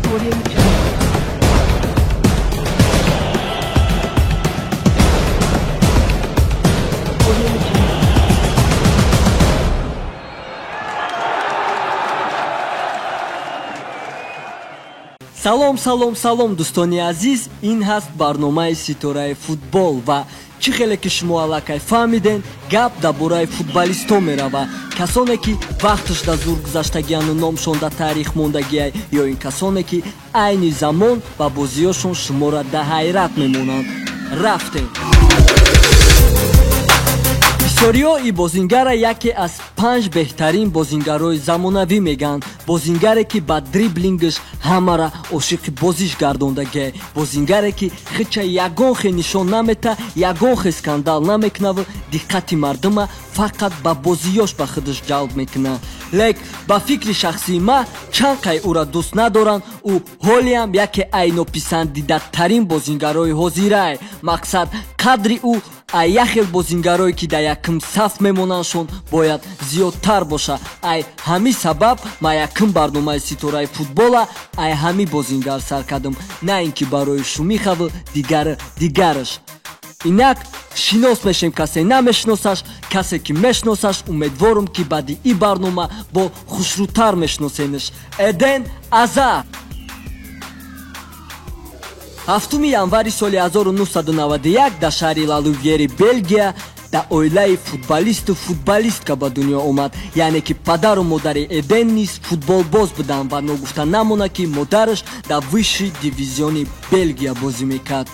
Audio Jungle. Audio Jungle. Салом, салом, салом, дӯстони азиз. Ин ҳаст барномаи Ситораи футбол ва чӣ хеле ки шумо аллакай фаҳмиден, гап дар бораи футболистҳо меравад. Касоне ки вақташ дар зур гузаштагиану номшон дар таърих мондагиай, ё ин касоне ки айни замон ба бозиёшон шуморо дар ҳайрат мемонанд. Рафтем. Бисёриҳо ин бозингара яке аз панҷ беҳтарин бозингарои замонавӣ мегӯянд. Бозингаре ки ба дриблингаш ҳамара ошиқи бозиш гардондагиай. Бозингаре ки хича ягон хе нишон намета, ягон хе скандал намекунаву диққати мардума фақат ба бозиёш ба худаш ҷалб мекунад. Лек ба фикри шахсии ма чанд қай ӯра дӯст надоранд, ӯ ҳолиам яке айнописандидатарин бозингарои ҳозирае. Мақсад қадри ӯ ай як хел бозингарое ки дар якум саф мемонандшон бояд зиёдтар боша. Ай ҳамин сабаб ма якум барномаи Ситораи футбола ай ҳамин бозингар сар кардам, на ин ки барои Шумихаву дигару дигараш. Инак шинос мешем, касе намешиносаш, касе ки мешиносаш, умедворум ки баъди ин барнома бо хушрӯтар мешиносенаш. Эден Азар. 7 январи соли 1991 дар шаҳри Лалувьери Белгия дар оилаи футболисту футболистка ба дунё омад. Яъне ки падару модари Эден низ футболбоз буданд ва ногуфта намонад ки модараш дар высший дивизиони Белгия бозӣ мекард.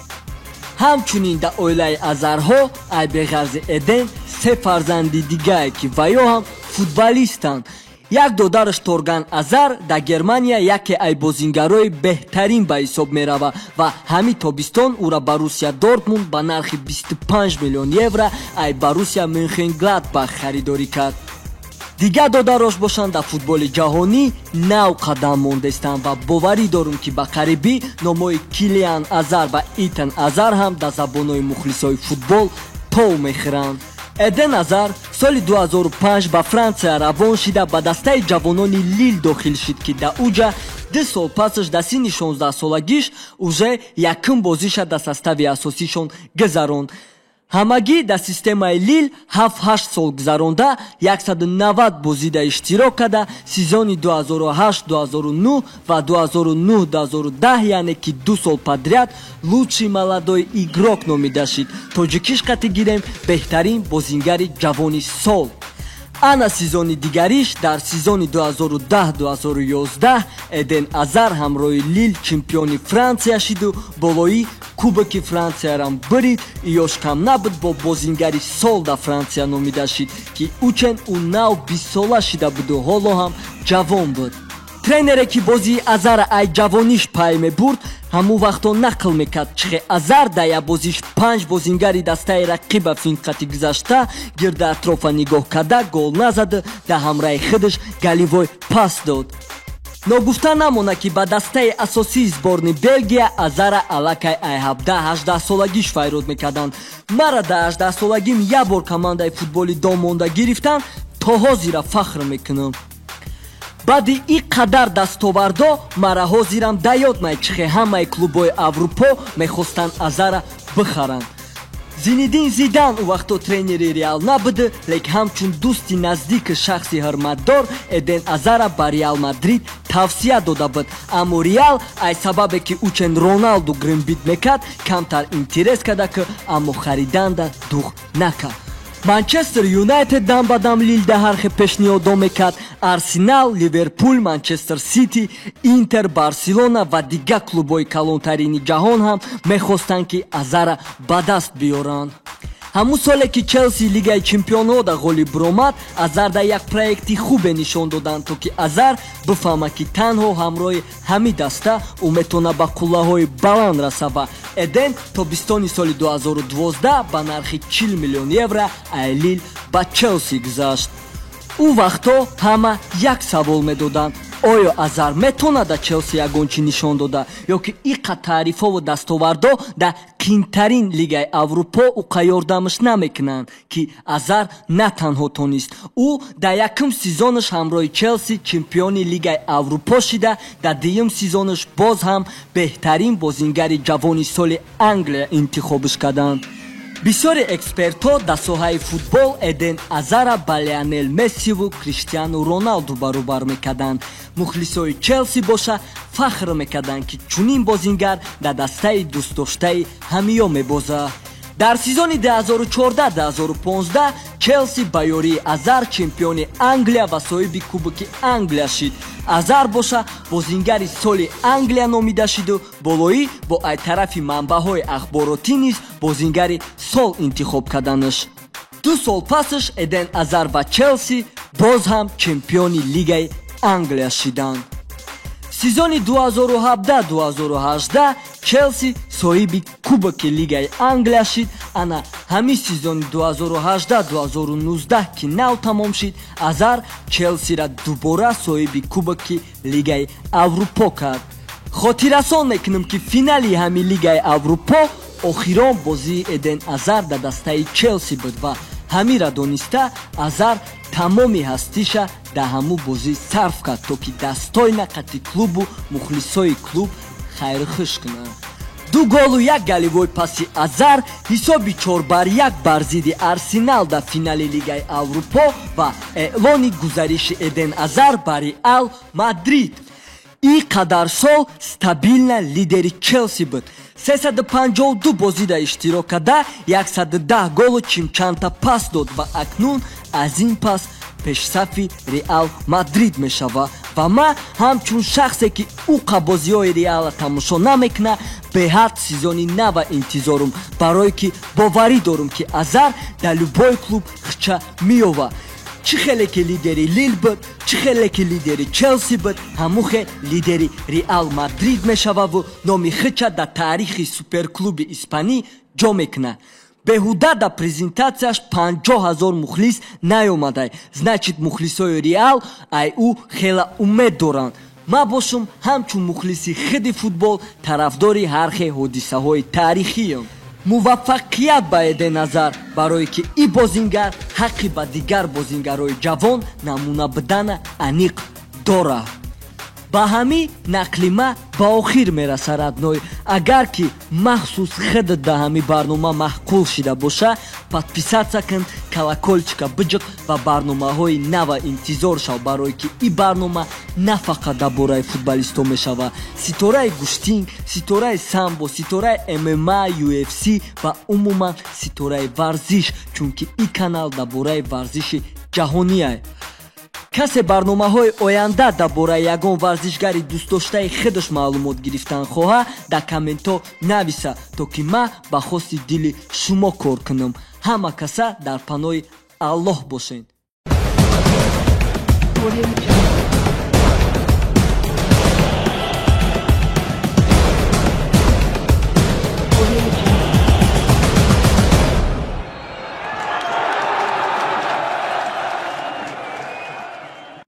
Ҳамчунин дар оилаи Азарҳо ай беғарзи Эден се фарзанди дигае ки ваё ҳам футболистанд. Як додараш Торган Азар дар Германия яке ай бозингарои беҳтарин ба ҳисоб меравад ва ҳамин тобистон ӯра Боруссия Дортмунд ба нархи 25 миллион евро ай Боруссия Мюнхенгладбах харидорӣ кард. Дигар додарош бошанд дар футболи ҷаҳонӣ нав қадам мондестанд ва боварӣ дорум ки ба қарибӣ номҳои Килиан Азар ва Итан Азар ҳам дар забонҳои мухлисои футбол тов мехӯранд. Эден Азар соли 2005 ба Франсия равон шида ба дастаи ҷавонони Лил дохил шид ки дар уҷа 2 сол пасаш дар синни 16-солагиш уже якум бозиша дар состави асосишон гузаронд. Ҳамагӣ дар системаи Лил 7-8 сол гузаронда 190 бозида иштирок карда сезони 2008-2009 ва 2009-2010, яъне ки 2 сол подряд лучший молодой игрок номида шид. Тоҷикиш қати гирем беҳтарин бозингари ҷавони сол. Ана сезони дигариш дар сезони 2010-2011 Эден Азар ҳамроҳи Лил чемпиони Франсия шиду болои Кубоки Франсиярам бирид. Иёш кам набуд, бо бозингари сол дар Франсия номида шид ки учен ӯ нав 20сола шида буду ҳоло ҳам ҷавон буд. Тренере ки бозии Азара ай ҷавониш пай мебурд, ҳамун вақто нақл мекард чихе Азар дар як бозиш 5 бозингари дастаи рақиба финқати гузашта гирди атрофа нигоҳ карда гол назаду дар ҳамраи худаш голевой пас дод. Ногуфта намонад ки ба дастаи асосии сборни Белгия Азара аллакай ай 17-18 солагиш файрод мекарданд. Мара дар 18 солагим як бор командаи футболи дом монда гирифтанд, то ҳозира фахр мекунам. Баъди ин қадар дастовардо мара ҳозирам да ёд май чихе ҳамаи клубҳои Аврупо мехостанд Азара бихаранд. Зинедин Зидан ӯ вақто тренери Реал набуд, лек ҳамчун дӯсти наздики шахси ҳурматдор Эден Азара ба Реал Мадрид тавсия дода буд. Аммо Реал ай сабабе ки учен Роналду гримбит мекард, камтар интерес карда ки аммо хариданда дух накард. Манчестер Юнайтед дам ба дам Лил да ҳархе пешниҳодо мекард. Арсенал, Ливерпул, Манчестер Сити, Интер, Барселона ва дигар клубҳои калонтарини ҷаҳон ҳам мехостанд ки Азара ба даст биёранд. Ҳамун соле ки Челси Лигаи чемпионҳо да ғолиб баромад, Азар дар як проекти хубе нишон доданд, то ки Азар бифаҳмад ки танҳо ҳамроҳи ҳамин даста ӯ метавонад ба қуллаҳои баланд раса ва Эден тобистони соли 2012 ба нархи 40 миллион евро ай Лил ба Челси гузашт. Ӯ вақтҳо ҳама як савол медоданд: Оё Азар метавонад дар Челси ягон чӣ нишон дода, ё ки иқа таърифову дастовардо дар қинтарин лигаи Аврупо уқа ёрдамаш намекунанд, ки Азар на танҳо тонист. Ӯ дар якум сезонаш ҳамроҳи Челси чемпиони лигаи Аврупо шида, дар дуюм сезонаш боз ҳам беҳтарин бозингари ҷавони соли Англия интихобш карданд. Бисёри экспертҳо дар соҳаи футбол Эден Азара ба Лионел Мессиву Криштиану Роналду баробар мекарданд. Мухлисои Челси боша фахр мекарданд, ки чунин бозингар дар дастаи дӯстдоштаи ҳамиё мебозад. Дар сезони 2014-2015 Челси ба ёрии Азар чемпиони Англия ва соҳиби Кубоки Англия шид. Азар боша бозингари соли Англия номида шиду болоӣ бо ай тарафи манбаъҳои ахборотӣ низ бозингари сол интихоб карданаш. 2 сол пасаш Эден Азар ва Челси боз ҳам чемпиони лигаи Англия шиданд. Сезони 2017-2018 Челси соҳиби Кубоки лигаи Англия шид. Ана ҳамин сезони 2018-2019, ки нав тамом шид, Азар Челсира дубора соҳиби Кубоки лигаи Аврупо кард. Хотиррасон мекунем, ки финали ҳамин лигаи Аврупо охирон бозии Эден Азар дар дастаи Челси буд ва ҳамира дониста Азар тамоми ҳастиша дар ҳамун бозӣ сарф кард, то ки дастойна қати клубу мухлисои клуб хайрухуш кунад. Ду голу як голевой паси Азар, ҳисоби 4-1 бар зидди Арсенал дар финали лигаи Аврупо ва эълони гузариши Эден Азар ба Реал Мадрид. Ин қадар сол стабильно лидери Челси буд. 352 бозида иштирок карда, 110 голу чимчанта пас дод ва акнун аз ин пас пешсафи Реал Мадрид мешавад. Ва ман ҳамчун шахсе, ки уқа бозиҳои Реала тамошо намекунад, беҳад сезони нава интизорум, барое ки боварӣ дорум, ки Азар дар любой клуб хча меёвад. Чӣ хеле ки лидери Лил буд, чӣ хеле ки лидери Челси буд, ҳамухе лидери Реал Мадрид мешававу номи хича дар таърихи суперклуби испанӣ ҷо мекунад. Беҳуда дар презентатсияш 50 000 мухлис наёмадай. Значит, мухлисои Реал ай ӯ хела умед доранд. Ман бошум, ҳамчун мухлиси хиди футбол, тарафдори ҳар хел ҳодисаҳои таърихиям. Муваффақият ба Эден Азар, барое ки ин бозингар ҳаққи ба дигар бозингарҳои ҷавон намуна будана аниқ дорад. Ба ҳамин нақлима ба охир мераса, родной. Агар ки махсус худат да ҳамин барнома маъқул шида боша, подписаться кун, колокольчика биҷиқ ва барномаҳои нава интизор шав, барое ки ин барнома на фақат дар бораи футболистҳо мешавад: ситораи гӯштин, ситораи самбо, ситораи ММА, UFC ва умуман ситораи варзиш, чунки ин канал дар бораи варзиши ҷаҳониае. Касе барномаҳои оянда дар бораи ягон варзишгари дӯстдоштаи худаш маълумот гирифтан хоҳа, дар комментҳо нависа, то ки ман ба хости дили шумо кор кунам. Ҳама каса дар паноҳи Аллоҳ бошед. Audio Jungle.